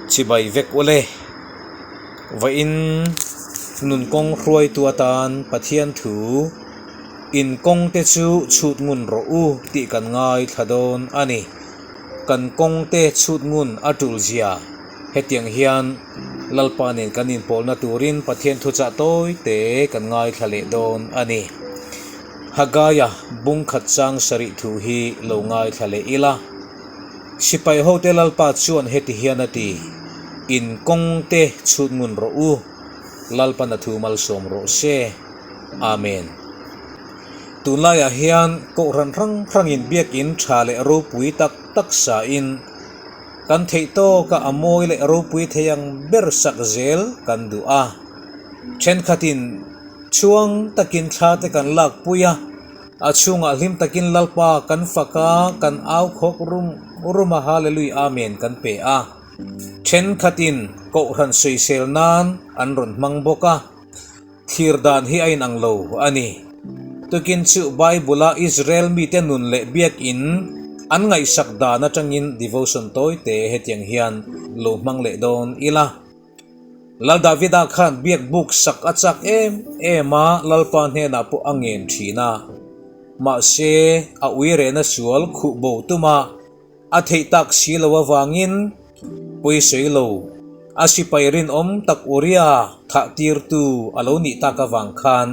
Chibai vek ule. Vawiin nun kawng hruaitu atan Pathian thu in kawng te chu chhut ngun rawh u tih kan ngaithla dawn a ni. Kan kawng te chhut ngun a tul zia hetiang hian Lalpa nen kan inpawlna turin Pathian thuchah tawi te kan ngaithla leh dawn a ni. Hagaia bung khat chang sarih thu hi lo ngaithla leh ila. Sipai hote Lalpa chuan heti hian a ti, In kawng te chhut ngun rawh u, Lalpan a thu malsawm rawh se. Amen. Tunlaiah hian Kohhran hrang hrangin biakinn tha leh ropui tak tak sain kan theih tawka a mawi leh ropui thei ang ber sak zel kan duh a. Thenkhatin chhuang takin thla te kan lakpui a. A chhungah hlim takin Lalpa kan fak a, kan au khawk rum rum a, Hallelui Amen kan pe a. Thenkhatin Kohhran sawisel nan an rawn hmang bawk a, thlir dan hi a inang lo a ni. Tukin chu Bible-a Israel mite nun leh biakinn an ngaihsak dan atangin devotion tawite hetiang hian lo hmang leh dawn ila. Lal Davida khan biak buk sak a chak em em a, Lalpa hnenah pawh a ngen thin a. Mahse, a ui rehna sual khuh bo tuma a theih tak si lo avangin pawisawi lo, a sipai rinawm tak Uria thah tirtu a lo nih tak avang khan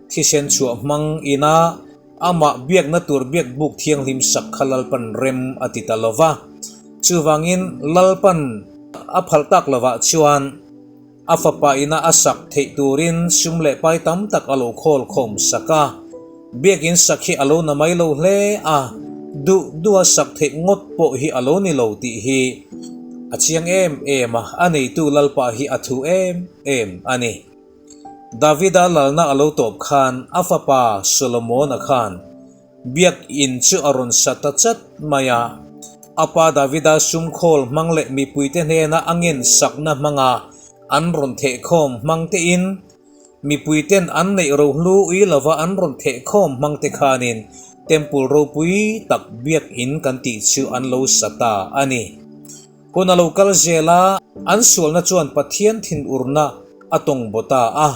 thisen chhuah hmang ina amah biakna tur biak buk thianghlim sak kha Lalpan rem a ti ta lo va. Chuvangin Lalpan a phal tak lovah chuan a fapa ina a sak theih turin sum leh pai tam tak a lo khawl khawm sak a. Biakin sak hi a lo na mai lo hle a, duh duha sak theih ngawt pawh hi a lo ni lo tih hi a chiang em em a, a neitu Lalpa hi a thu em em a ni. Davida lalna a lo tawp khan a fapa Solomona khan Biakinn chu a rawn sa ta chat mai a. A pa Davida sumkhawl hmang leh mipuite hnena a ngen sakna hmanga an rawn thehkhawm hmang tein mipuiten an neih rohlu ui lova an rawn thehkhawm hmang te khanin Temple ropui tak Biakinn kan tih chu an lo sa ta a ni. Hun a lo kal zel a, an sualna chuan Pathian thinurna a tawng baw ta a.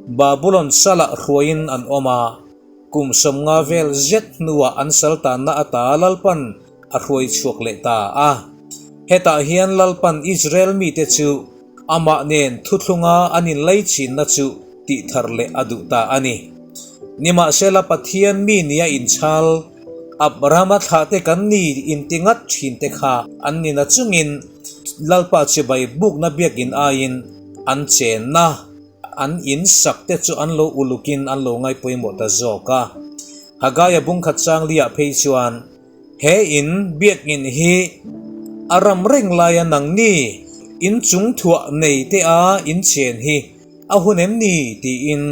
Babulon salah hruaiin an awm a, kum 50 vel zet hnuah an sal tanna ata Lalpan a hruai chhuak leh ta a. Hetah hian Lalpan Israel mite chu amah nen thuthlunga an inlaichinna chu tihthar leh a duh ta a ni. Nimahsela Pathian mi nia inchhal Abrahama thlahte kan ni inti ngat thinte kha an ni na chungin Lalpa chibai bukna biakinn aiin an chenna, an in sakte chu an lo ulukin an lo ngai pawimawh ta zawk a. Hagaia bungkhat changli-ah phei chuan he in biakinn hi a ram reng laia nangni in chung thuah nei te a in chen hi A hun em ni? tiin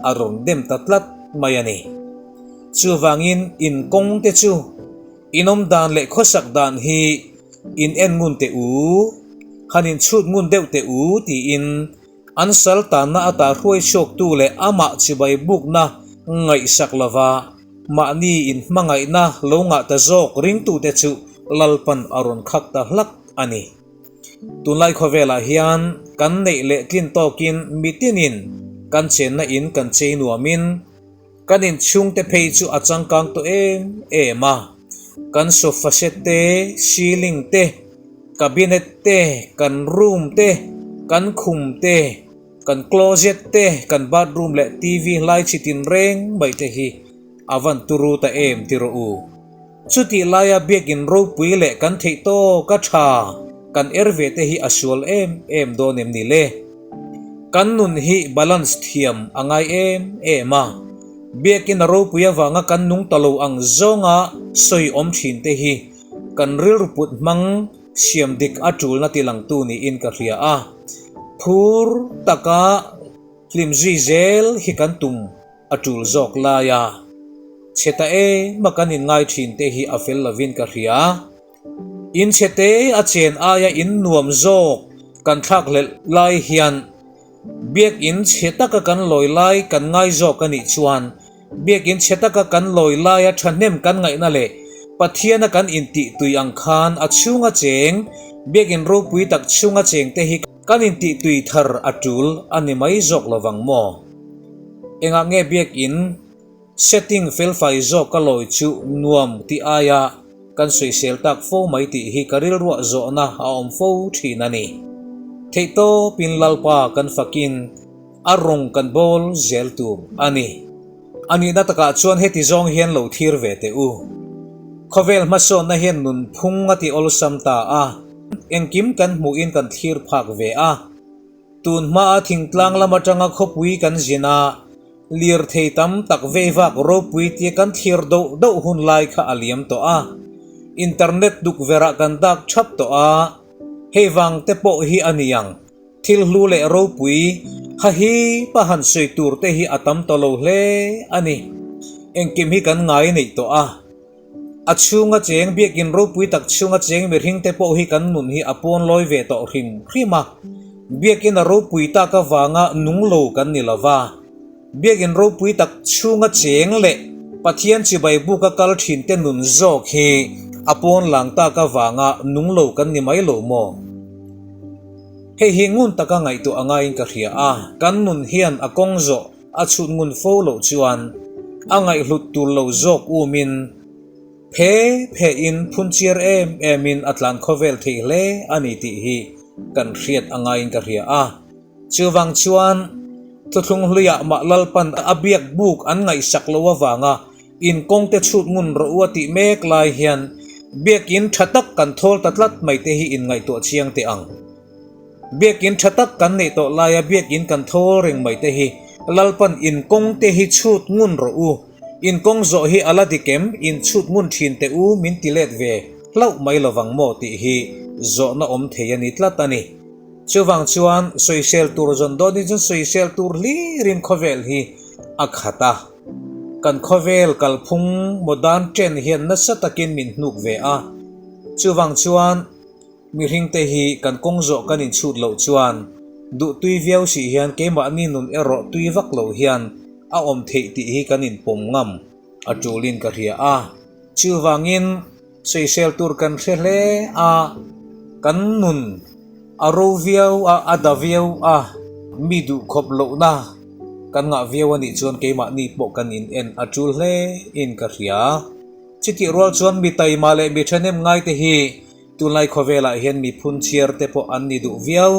a rawn dem ta tlat mai a ni. Chuvangin in kawng te chu in awm dan leh khawsak dan hi in en ngun teh u, han in chhut ngun deuh teh u tiin an sal tanna ata hruai chhuaktu leh amah chibai bukna ngaihsak lova mahni in hmangaihna lo ngah ta zawk ringtute chu Lalpan a rawn khak ta hlak a ni. Tunlai khawvelah hian kan neih leh tlin tawkin mitinin kan chenna in kan chei nuamin kan inchhungte phei chu a changkang tawh em em a. Kan sofa set te, ceiling te, cabinet te, kan room te, kan khum te, kan closet te, kan bathroom leh TV hlai chi tinreng mai te hi a van turu ta em ti rawh u. Chutih laia biakinn ropui leh kan theih tawk a tha kan er ve te hi a sual em em dawn em ni le? Kan nun hi balance thiam a ngai em em a, biakinn a ropui avanga kan nung ta lo ang zawnga sawi awm thin te hi kan rilru put hmang siam dik a tulna tilangtu niin ka hria a, phur taka hlim zui zel hi kan tum. A tul zawk lai a, chhe ta em a kan inngai thin te hi a fel lovin ka hria. In chhe te a chen aia in nuam zawk kan thlak hlelh lai hian biakinn chhe taka kan lawi lai kan ngai zawk a nih chuan biakinn chhe taka kan lawi laia thahnem kan ngaihna leh Pathiana kan intih tui ang khan a chhunga cheng Biakin ropui tak chhunga chengte hi kan intihtui thar a tul a ni mai zawk lovang maw? Engah nge biakin setting felfai zawk a lawi chu nuam tih aia kan sawisel tak fo mai tih hi ka rilruah zawhna a awm fo thin a ni. Theihtawpin Lalpa kan fakin a rawng kan bawl zel tur a ni. A nihna takah chuan heti zawng hian lo thlir ve teh u. Khawvel hmasawnna hian nunphung a ti awlsam ta a, engkim kan hmuhin kan thlir phak ve a. Tun hmaa thingtlang lam atanga khawpui kan zin a, lirthei tam tak veivak ropui tia kan thlir doh doh hun lai kha a liam tawh a. Internet tukverhah kan dak thap tawh a, hei vang te pawh hi a ni ang. Thil hlu leh ropui ha hi pa han sawi tur te hi a tam tawh lo hle a ni. Engkim hi kan ngai neih tawh a. A chhunga cheng biakin ropui tak chhunga cheng mihring te pawh hi kan nun hi a pawn lawi ve tawh hrim hrim a. Biakin a ropui tak avanga nung lo kan ni lo va. Biakin ropui tak chhunga cheng leh Pathian chibai buka kal thin te nun zawk hi a pawn lang tak avanga nung lo kan ni mai lo maw? Hei hi ngun taka ngaihtuah a ngaiin ka hria a, kan nun hian a kawng zawh a chhut ngun fo loh chuan a ngaihhlut tur lo zawk umin phe phein phunchiar em emin a tlan khawvel thei hle a ni tih hi kan hriat a ngaiin ka hria a. Chuvang chuan thuthlung hluiah mah Lalpan a biak buk an ngaihsak loh avanga In kawngte chhut ngun rawh u a tih mek lai hian biakin tha tak kan thawl ta tlat mai te hi in ngaihtuah chiang teh ang. Biakin tha tak kan neih tawh laia biakin kan thawl reng mai te hi Lalpan in kawngte hi chhut ngun rawh u, in kawng zawh hi a la dik em, in chhut ngun thin teh u min ti let ve hlauh mai lovang maw tih hi zawhna awm thei a ni tlat a ni. Chuvang chuan sawisel tur zawn dawnin chuan sawisel tur hlirin khawvel hi a khat a. Kan khawvel kalphung modern trend hian nasa takin min hnuk ve a, chuvang chuan mihringte hi kan kawng zawh kan inchhut loh chuan duh tui viau si hian keimahni nun erawh tui vak loh hian a awm theih tih hi kan inpawm ngam a tulin ka hria a, chuvangin. Sawisel tur kan hre hle a, kan nun a ro viau a, a da viau a, mi duh khawp lohna kan ngah viau a nih chuan keimahni pawh kan in en a tul hle in ka hria. Chutih rual chuan mi taima leh mi thahnem ngaite hi tunlai khawvelah hian mi phunchiar te pawh an ni duh viau.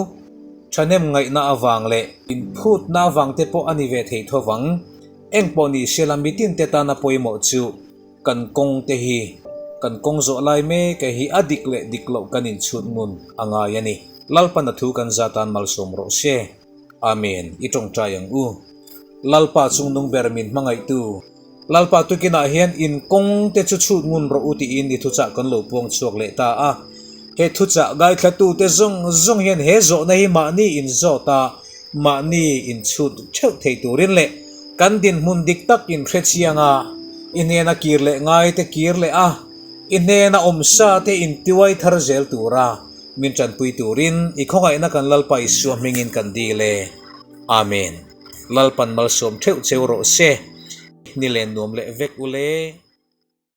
Thahnem ngaihna avang leh inphutna avang te pawh a ni ve thei tho vang. Engpawh ni sela mitinte tana pawimawh chu Kan kawng te hi kan kawng zawh lai mek e hi a dik leh dik loh kan inchhut ngun a ngai a ni. Lalpan a thu kan zat an malsawm rawh se. Amen. I tawngtai ang u. Lalpa chungnung ber min hmangaihtu. Lalpa tukinah hian in kawng te chu chhut ngun rawh u tiin i thuchah kan lo puang chhuak leh ta a. He thuchah gaithlatu te zawng zawng hian he zawhna hi mahni inzawt a, Mahni inchhut theuh thei turin leh kan dinhmun dik tak inhre chiang a, i hnena kir leh ngai te kir leh a, i hnena awm sa te intiuai thar zel tura min tanpui turin i khawngaihna kan Lalpa Isua hmingin kan dil e. Amen. Lalpan malsawm theuh cheu rawh se. Ni len nuam leh vek u le.